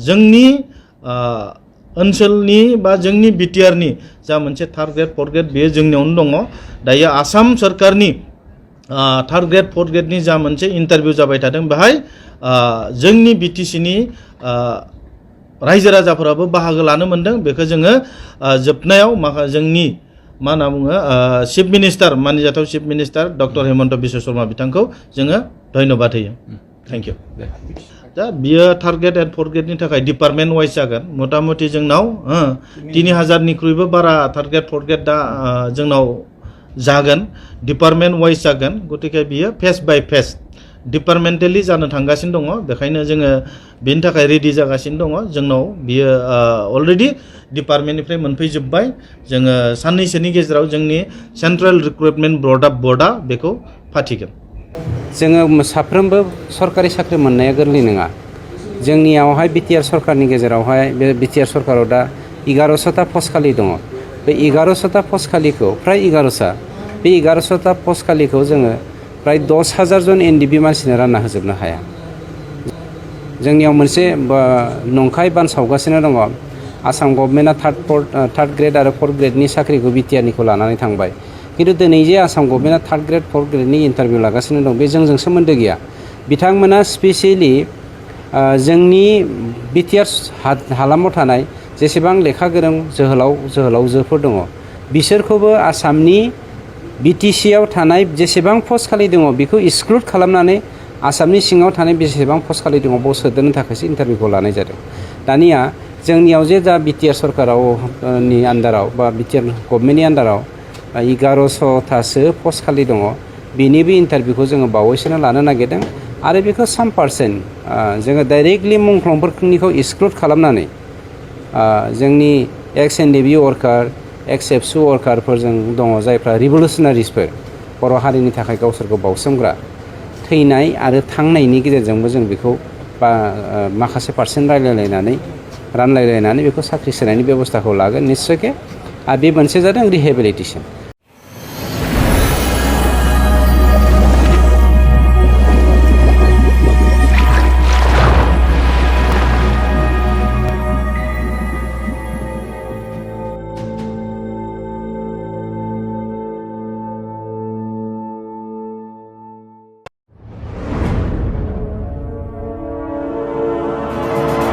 जोंनि ओनसोलनि बा जोंनि बिटिआरनि जा मोनसे थार्ड ग्रेड फर्थ ग्रेड बेयो जोंनियावनो दङ दायो आसाम सरकारनि थार्ड ग्रेड फर्थ ग्रेडनि जा मोनसे इन्टारभिउ जाबाय थादों बेहाय जोंनि बिटिसिनि रायजो राजाफोराबो बाहागो लानो मोनदों बेखौ जोङो जोबनायाव जोंनि मा होनना बुङो चिफ मिनिस्टार मानिजाथाव chief minister doctor Himanta Biswa Sarma बिथांखौ जोङो धन्यबाद होयो थैंक यू दा बियो थार्ड ग्रेड एन्ड फर्थ ग्रेडनि थाखाय डिपार्टमेन्ट वाइज जागोन मथा मथि जोंनाव 3000निख्रुइबो बारा थार्ड ग्रेड फर्थ ग्रेड दा जोंनाव जागोन डिपार्टमेन्ट वाइज जागोन गतिके बियो फेस बाय फेस डिपार्टमेन्टेलि जानो थांगासिनो दङ बेखायनो जोङो बेनि थाखाय रेडि जागासिनो दङ जोंनाव बियो अलरेडि डिपार्टमेन्टनिफ्राय मोनफैजोब्बाय जोङो साननैसोनि गेजेराव जोंनि सेन्ट्रेल रिक्रुटमेन्ट बर्डआ बेखौ फाथिगोन जोङो साफ्रोमबो सरकारि साख्रि मोननाया गोरलै नङा जोंनियावहाय बिटिआर सरकारनि गेजेरावहाय बे बिटिआर सरकाराव दा 1100टा पस्ट खालि दङ बे 1100टा पस्ट खालिखौ फ्राय 1100 बे 1100टा पस्ट खालिखौ जोङो प्राय 10,000 जन एनडिबि मानसिनो रानना होजोबनो हाया जोंनियाव मोनसे नंखाय बानसावगासिनो दङ आसाम गभर्नमेन्टआ थार्ड ग्रेड आरो फर्थ ग्रेडनि साख्रिखौ बिटिआरनिखौ लानानै थांबाय किन्तु दिनै जे आसाम गभर्नमेन्टआ थार्ड ग्रेड फर्थ ग्रेडनि इन्टारभिउ लागासिनो दं बे जोंजों सोमोन्दो गैया बिथांमोना स्पेसियेलि जोंनि बिटिआर हालामाव थानाय जेसेबां लेखा गोरों जोहोलावजोफोर दङ बिसोरखौबो आसामनि बिटिसिआव थानाय जेसेबां पस्ट खालि दङ बेखौ एक्सक्लुड खालामनानै आसामनि सिङाव थानाय बेसेबां पस्ट खालि दङ बाव सोदेरनो थाखायसो इन्टारभिउखौ लानाय जादों दानिया जोंनियाव जे दा बिटिआर सरकारावनि आन्दाराव बा बिटिआर गभर्नमेन्टनि आन्दाराव 1100थासो पस्ट खालि दङ बेनिबो इन्टारभिउखौ जोङो बावैसोनो लानो नागिरदों आरो बेखौ 3% जोङो डाइरेक्टलि मुंख्लंफोरनिखौ एक्सक्लुड खालामनानै जोंनि एक्स एनडिबि वर्कार एक्स एबसु वर्कारफोरजों दङ जायफ्रा रिभलिउसनारिसफोर बर' हारिनि थाखाय गावसोरखौ बावसोमग्रा थैनाय आरो थांनायनि गेजेरजोंबो जों बेखौ माखासे पार्सेन्ट रानलायलायनानै बेखौ साख्रि सोनायनि बेबस्थाखौ लागोन निस्सयके आरो बे मोनसे जादों रिहेबिलिटेसन